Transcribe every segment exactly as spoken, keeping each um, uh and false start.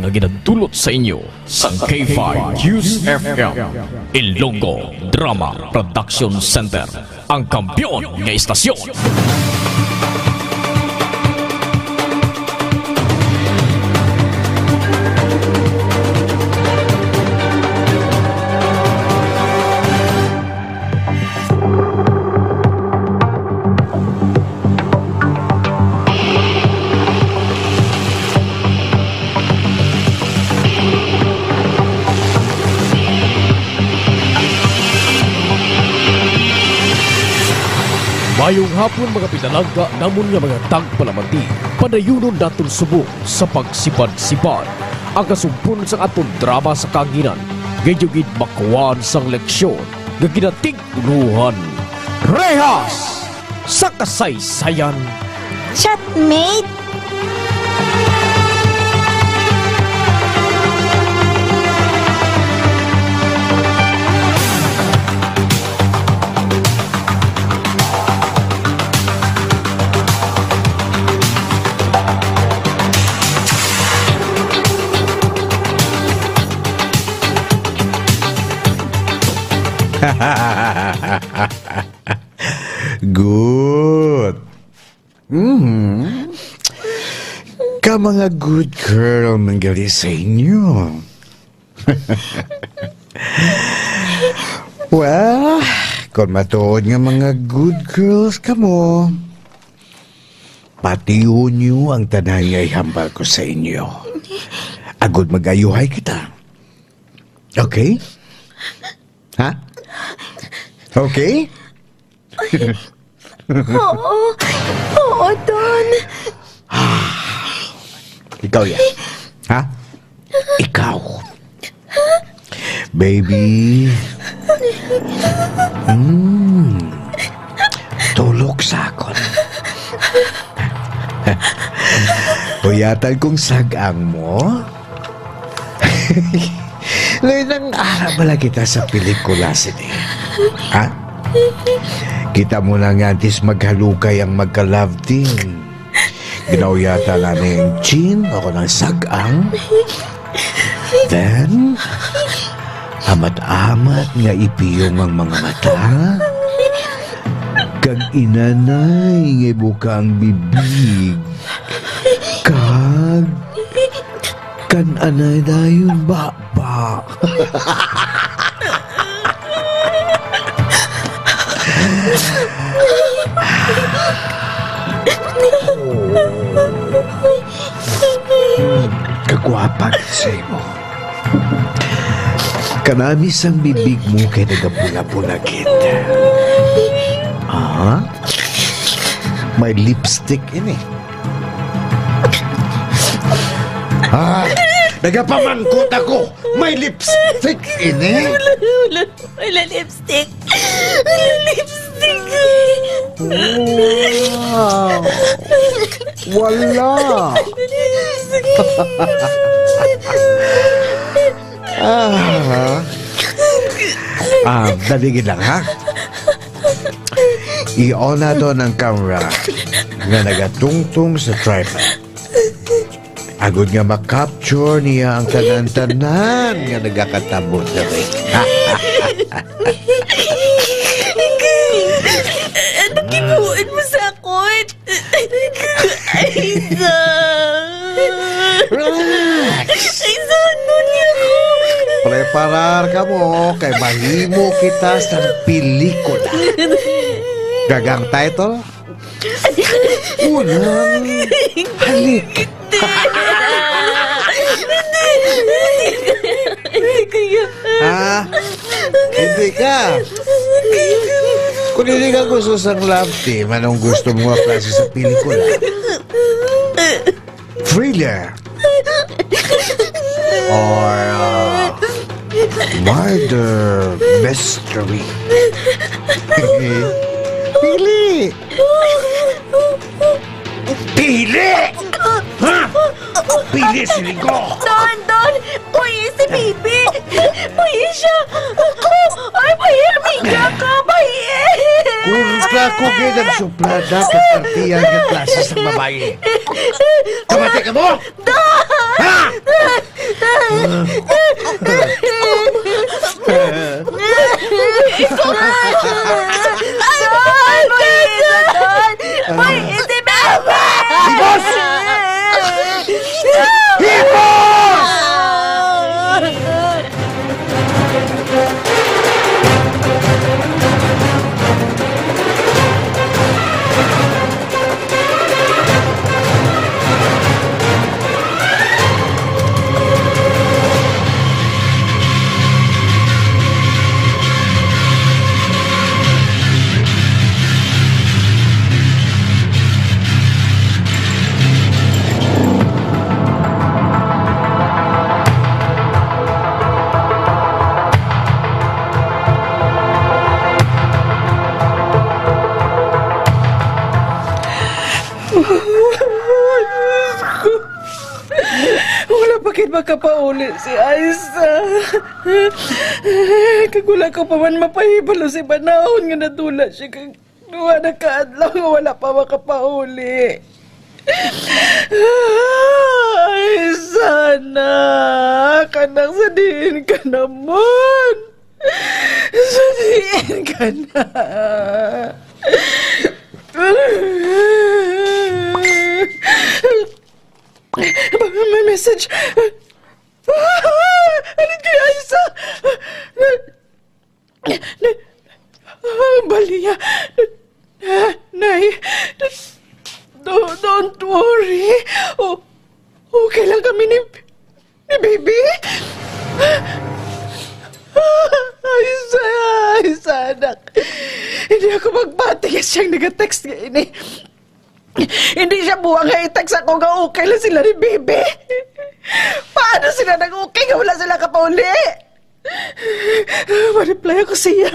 nga ginadulot sa inyo sang K five News F M, Ilonggo Drama Production Center, ang kampiyon nga istasyon. Mayong hapon, mga pinalangga namon nga mga tagpalamati. Padayunon naton subong sa pagsipad-sipad ang kasumpon sang aton drama sa kahanginan, nga inyo gid makuhaan sang leksyon nga ginatig-ulohan, Rehas sa Kasaysayan. Chatmate! Good. Mhm. Ka mga good girl man gali sa inyo. Well, kung matuod nga mga good girls kamo, patihon niyo ang tanan nga ihambal ko sa inyo. Agod mag-ayuhay kita. Okay? Ha? Okay? Oo. Oo, Don. Ikaw yan. Ha? Ikaw. Baby. Mm. Tulog sa akon. Uyatan kong sag-ang mo. Ngayon, nang ara bala kita sa pelikula sini. Ha? Kita mo na nga antes maghalukay ang magka-love team. Ginauyatan na ni ang chin, ako ng sag-ang. Then, amat-amat nga ipiyong ang mga mata. Kag inanay nga ibuka ang bibig. Kag kan anay dayon baba. Kagwapa gid sa imo. Kanami sang bibig mo kay nagapula-pula gid. Ah? May lipstick ini. Ah, nagapamangkot ako. May lipstick ini. Wala, wala. Wala lipstick. Wala lipstick. Wow. Wala. Wala lipstick. Ah. Ah, dali gid lang, ha? I-on naton ang camera nga nagatungtong sa tripod. Agod nga ma-capture niya ang tanan-tanan nga nagakatabo diri. Ano gibuon mo sa akon? Ay, sa. Relax. Ay, sa, ano niya ko? Preparar ka mo kay mahimo kita sa pelikula. Kag ang title? Unang halik. Hindi. Hindi. Hindi kaya. Ha? Hindi ka. Kung hindi ka gusto sang love team, anong gusto mo nga klase sa pelikula? Thriller. Or, uh, murder mystery. Pili! Pili! Ha? Pili, siling ko! Don, Don! Kuya, si Bibi! Kuya siya! Ay, kuya, amiga ko! Kuya! Kung ka ko gid ang suplada sa partiyan nga klase sa babae. Kamati ka mo? Don! Ha? Ay, ay, ay, ay, ay, ay, ay, ay, Hipos! Hipos! Wala pa gid makapauli si Aiza. Kag wala ko pa man mapahibalo sa panahon nga nadula siya kag duha na ka adlaw nga wala pa makapauli. Ay, sana, kanak, sa diin ka naman? Sa diin ka na? May message. Ano kay Aiza? Na, na, ah, Baliya. Ah, Nay, don't, don't worry. O, okay lang kami ni, ni Baby. Aiza, Aiza, anak. Hindi ako magpati nga siyang nag-text nga ini. Hindi siya buang nga i-text ako nga okay lang sila ni Baby. Paano sila nag-okay nga wala sila kapauli? Ma-reply ako siya.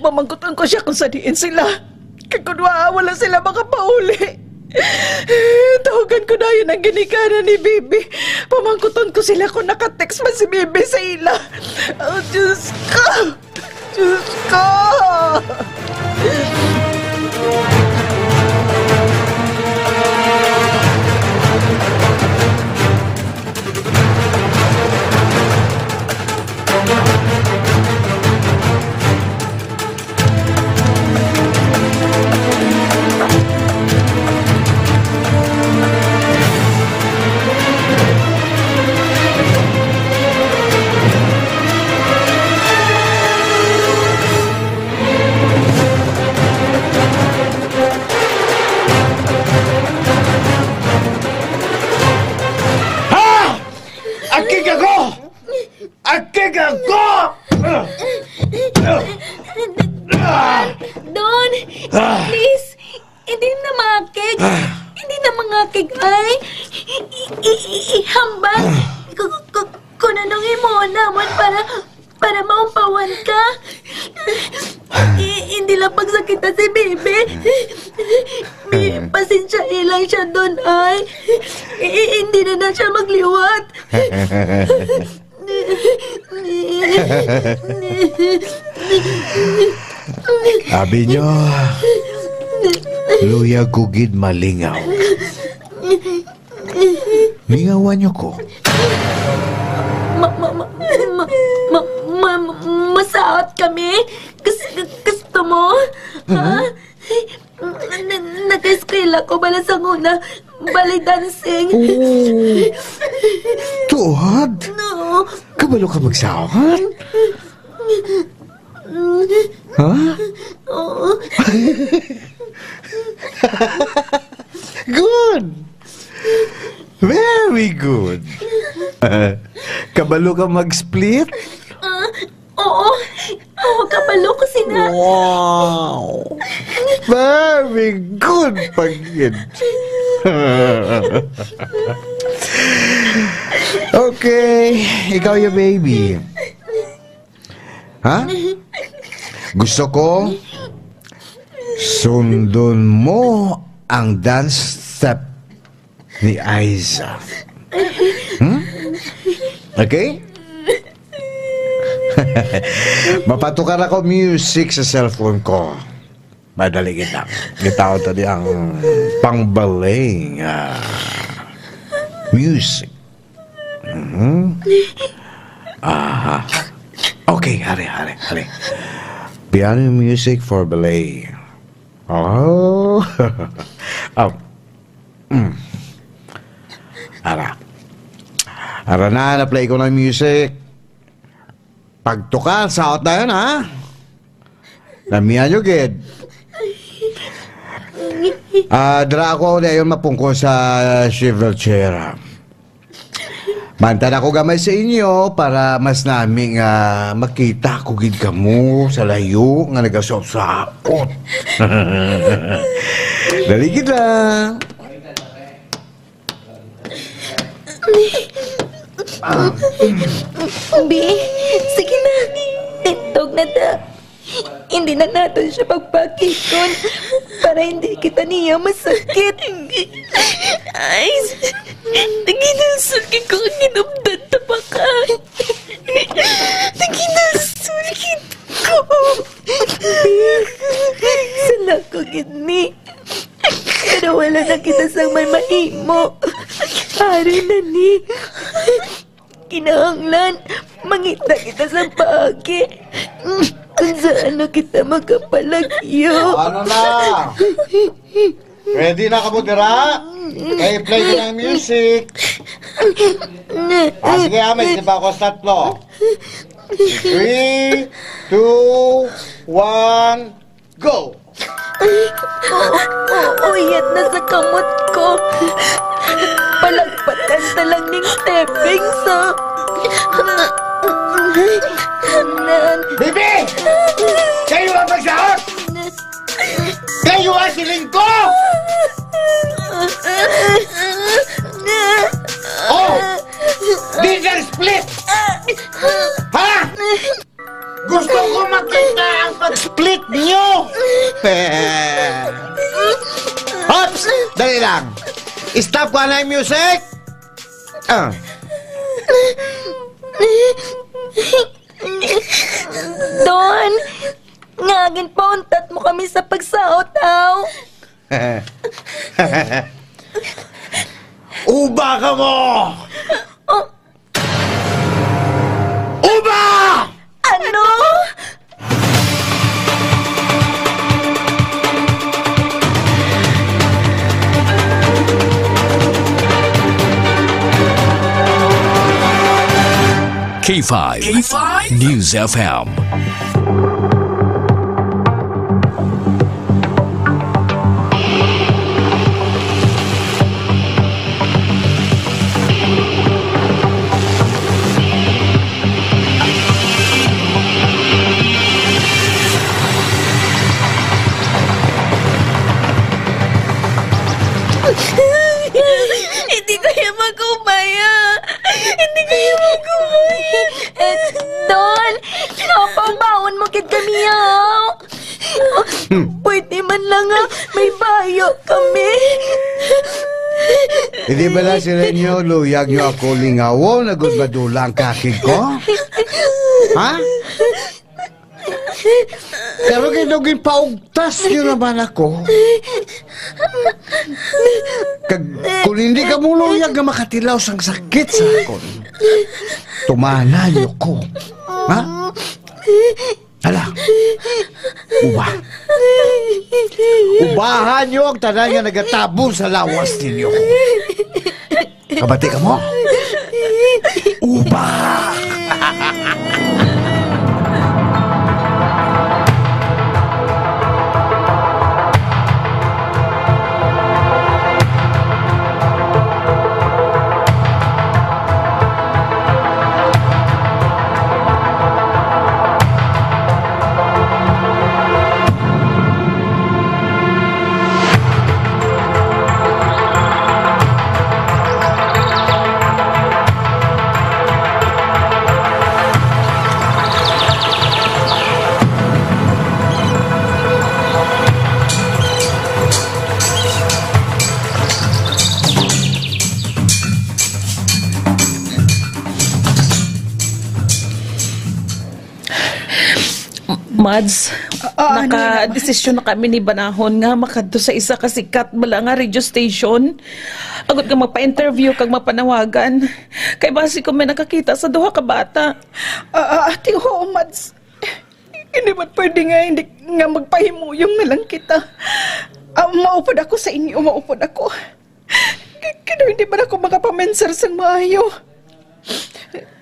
Pamangkuton ko siya kung sa diin sila. Kag kung wa, wala sila makapauli. Tawagan ko na yun ang ginikanan ni Bibi. Pamangkuton ko sila kung naka-text man si Bibi sa ila. Oh, Diyos ko! Diyos ko! Ha? Akig ako! Akig ako! Don, please, hindi na mangakig. Hindi na mangakig, ay. I-, i-, i-, ihambal. Ku-, ku-, kung anong imo namon para, para maumpawan ka. I-, hindi lang pagsakita si Bibi. Bi-, pasensya lang siya, Don, ay. I-, i-, hindi na na siya magliwat. Abi nyo, luyag ko gid malingaw. Lingawan nyo ko. Ma-, ma-, ma-, ma-, ma-, ma-, masaot kami? Gus-, gusto mo? Ha? Mhm. Na-, na-, nag-eskwela ko bala sa una, ballet dancing. Oh. Tuod? No. Kabalo ka magsawat? Ha? Oo. Good. Very good. Kabalo ka mag-split? Ah, Oo. Oo, kabalo ko sina. Wow! Very good, pagid. Okay, ikaw ya, baby. Ha? Gusto ko, sundon mo ang dance step ni Aiza. Hmm? Okay? Mapatukar ako music sa cellphone ko. Madali kita. Kita ko tadi ang pangbalay nga music. Hmm? Aha. Okay, hari, hari, hari. Piano music for ballet. Oh. Oh. Mm. Ara. Ara na, na-play ko na ang music. Pagtukar, saot na yun, ha? Namian nyo, gid. Ah, dira ako na yun mapungko sa swivel chair. Mantad ako gamay sa inyo para mas nami nga makita ko gid kamo sa layo nga nagasaot-saot. Dali gid lang. Bi, sige na. Tindog na ta. Hindi na naton siya pagpakikon para hindi kita niya masakit. Ay, naginasakit ko ang hinumdan ta pa ka. Naginasakit ko. Sala ko gid ni. Pero wala na kita sang may mahimo. Ari na ni. Kinahanglan mangita kita sa paagi kung saan na kita magkapalagyo. Ano na? Ready na kamo dira? Kay play ko ng music. Ah, sige, ah, may iba ko sa tatlo. Three, two, one, go! Ay, u-, u-, uyat na sa kamot ko. Palagpatan ta lang ning stepping sa... Nan- Bibi! Kayo ang magsaot! Kayo ang siling ko! Oh! Dinner split! Ha? Gusto ko makita ang pag-split niyo! Hops! Dali lang! Stop ko na yung music! Ah. Don! Nga ginpauntat mo kami sa pagsaot, aw? Uba ka mo! Oh. Uba! Ano? K five K five News F M. Hindi kaya magkumaya. Hindi kaya magkumaya. Eh, Don, napabaon mo gid kami, ha? Pwede man lang nga may bayo kami. Hindi bala sila inyo, luyag nyo ako lingawon, agud madula ang kakig ko? Ha? Pero kay daw ginpaugtas nyo naman ako. Kag kung hindi ka muluyag nga makatilaw sang sakit sa akon, tumana nyo ko. Ha? Ala, uba. Ubahan nyo ang tanan nga nagatabon sa lawas ninyo. Kabati ka mo? Uba! Mads, Ah, ah, ano yun, Ama? Nakadesisyon na kami ni Banahon nga makadto sa isa ka sikat bala nga radio station. Agod nga magpa-interview kag mapanawagan. Kay basi kung may nakakita sa duha ka bata. Ah, ah, ate, oo, Mads. Hindi man pwede nga hindi nga magpahimuyong na lang kita. Ah, maupod ako sa inyo, maupod ako. K-, kaya hindi man ako makapamensar sang maayo.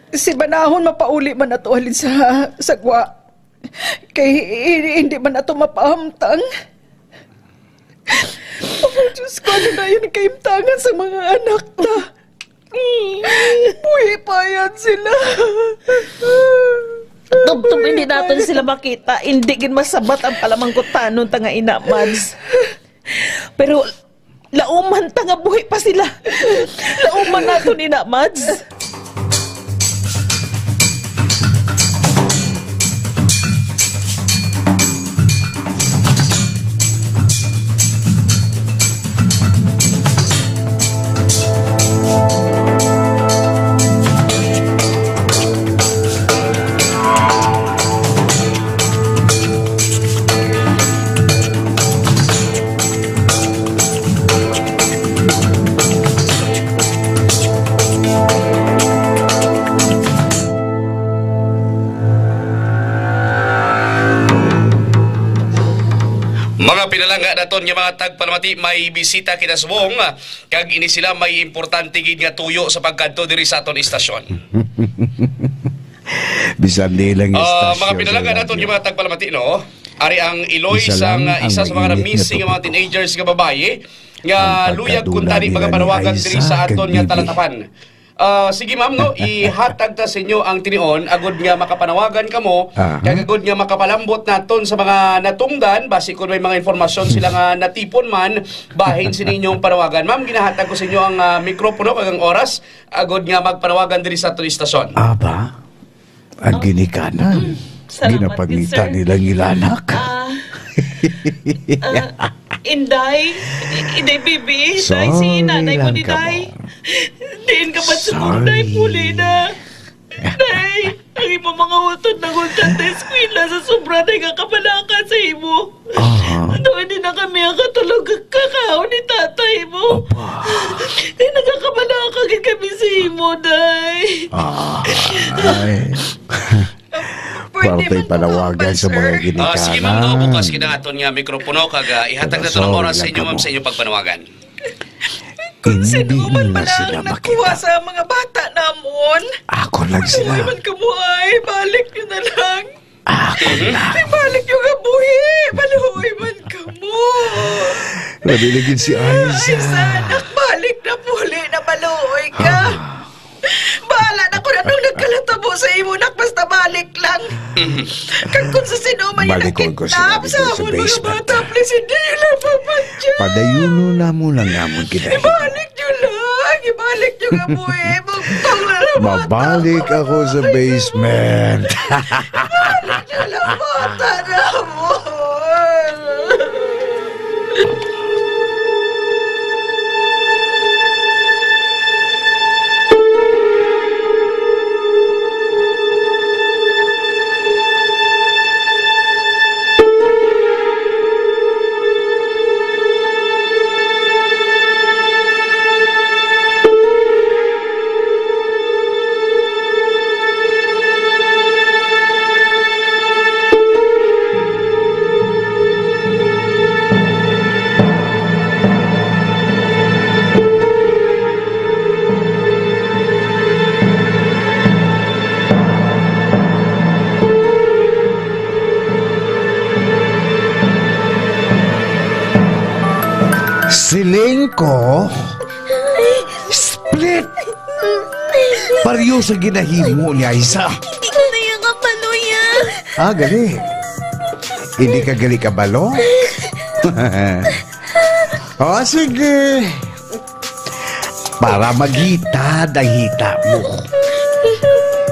Si Banahon mapauli man ato halin sa, sa gwa. Kay i-, hindi man ato mapahamtang. Oh, Diyos ko, ano na yun ang kaimtangan sa mga anak ta? Buhi pa yan sila. Tubtob hindi naton sila makita, hindi gid masabat ang palamangkutanon ta nga ina, Mads. Pero lauman ta nga buhi pa sila. Lauman naton ina, Mads. Mga pinalangga naton nga mga tagpalamati, may bisita kita subong, kag ini sila may importante gid nga tuyo sa pagkadto diri sa aton istasyon. Bisan di lang Ah, mga istasyon pinalangga sa naton radyo. Nga mga tagpalamati, no? Ari ang iloy Isa sang, lang ah, ang isa sa mga mainit nga missing nga mga tutok. Teenagers nga babayi nga Ang luyag pagkadula kuntani nila ni pagapanawagan Aiza diri sa kag aton nga Bibi. Talatapan. Ah, sige, ma'am, no, ihatag ta sa inyo ang tinion agod nga makapanawagan kamo, Aha. kag agod nga makapalambot naton sa mga natungdan, basi kung may mga impormasyon sila nga natipon man, bahin sa inyong panawagan. Ma'am, ginahatag ko sa inyo ang, ah, mikropono kag ang oras agod nga magpanawagan diri sa aton istasyon. Aba, ang Oh. ginikanan. Mm. Salamat, Ginapangita sir. Nilang ilanak. Ah, ah, Inday, Inday Bibi, Day, si Sorry nanay ko lang ni ka Day. mo. Diin ka man sa Sorry. Day, puli na. Day, ang imo mga utod nagultan sa eskwela sa sobra na nga kabalaka sa imo. Aha. Doon din na kami ang katulog kakaon ni tatay mo. Apa. Kaya nagkakabalaka gid kami sa imo, Day. Ah, ay. Pwede Para man panawagan sa mga ginikanan. Ah, sige, ma'am, no, bukas kita aton nga mikropono kag, ah, ihatag na to ng oras sa inyo, ma'am, sa inyong pagpanawagan. Kung sino man pala ang nagkuha sa mga bata namon, ako lang sila. Maluoy man kamo ay, balik nyo na lang. Ako lang. Ibalik nyo nga buhi, maluoy man kamo. Labi lagi si Aiza. Aiza, anak, balik na puli na maluoy ka. Ah. Bahala na kung anong nagkalatabo sa imo, nak, basta balik lang. Kag kung sa sino man yung Balikon ko sila nakidnap dito sa sa amon mga basement. Bata, please, hindi nyo lang papadyan. Padayuno na mo lang amon kinahigo. Ibalik nyo lang, ibalik nyo nga buhi. Bugtong na lang bata. Mabalik ako sa basement. Ibalik nyo lang bata na mo. Siling ko, split! Pareho sa ginahimo ni Aiza. Hindi ko na yan kapaluya. Ah, gali. Hindi ka gali kabalo? Oh, sige. Para magitad ang hita mo.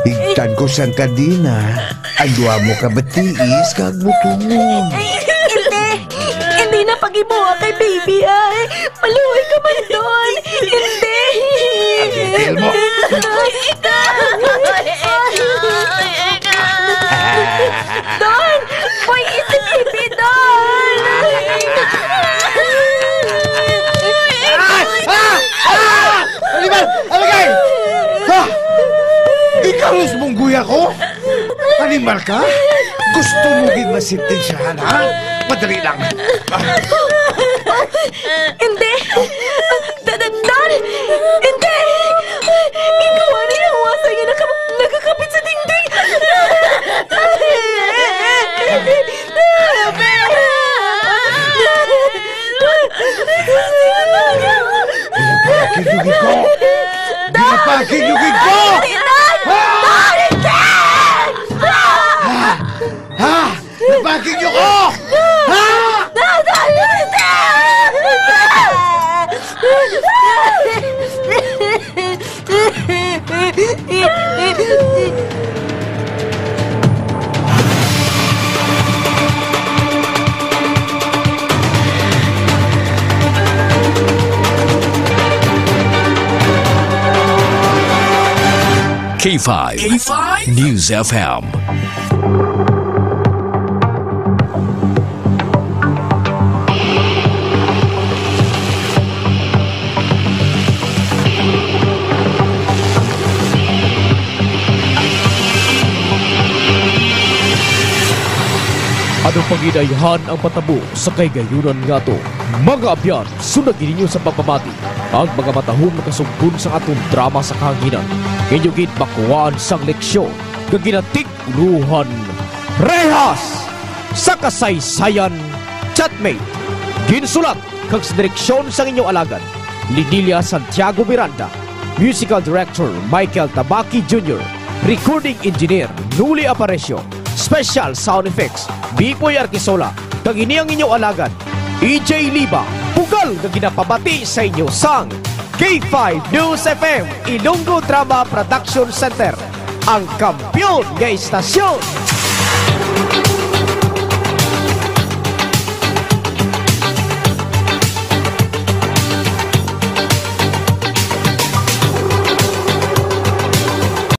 Higtan ko sang kadena ang duha mo ka batiis kag butongon. Hindi. Hindi na pag-ibuha kay baby, ay. Maluoy ka man, Don! Hindi! Ang ipil mo! Ikaw! Ikaw! Ikaw! Don! Boy, isip Marka? Gusto mo gid masentensyahan, ha? Madali lang. Hindi! Da-, da-, Dad! Hindi! Ikaw ang iyang wasa nga naka-, nakakapit sa dingding! Ginapakig yung ko! Ginapakig yung ko! Dad! Ha? Dad, hindi! Ha? Ha? Napakig niyo ko! Ha? K five K five News F M. Ano pagidayhan ang patabo sa kahigayonan nga ato? Mga abyan, sunagi ninyo sa pagpamati ang mga matahom nga kasugpon sang aton drama sa kahanginan. Inyo gid makuhaan sang leksyon nga ginatig-uluhan Rehas sa Kasaysayan, Chatmate. Ginsulat kag sa direksyon sang inyo alagad, Linilia Santiago Miranda. Musical Director, Michael Tabaki Junior. Recording Engineer, Nuli Aparecio. Special Sound Effects, Bipoy Arquisola. Kag ini ang inyo alagad, E J Liba. Bugal nga ginapabati sa inyo sang K five News F M, Ilonggo Drama Production Center, ang kampiyon nga istasyon.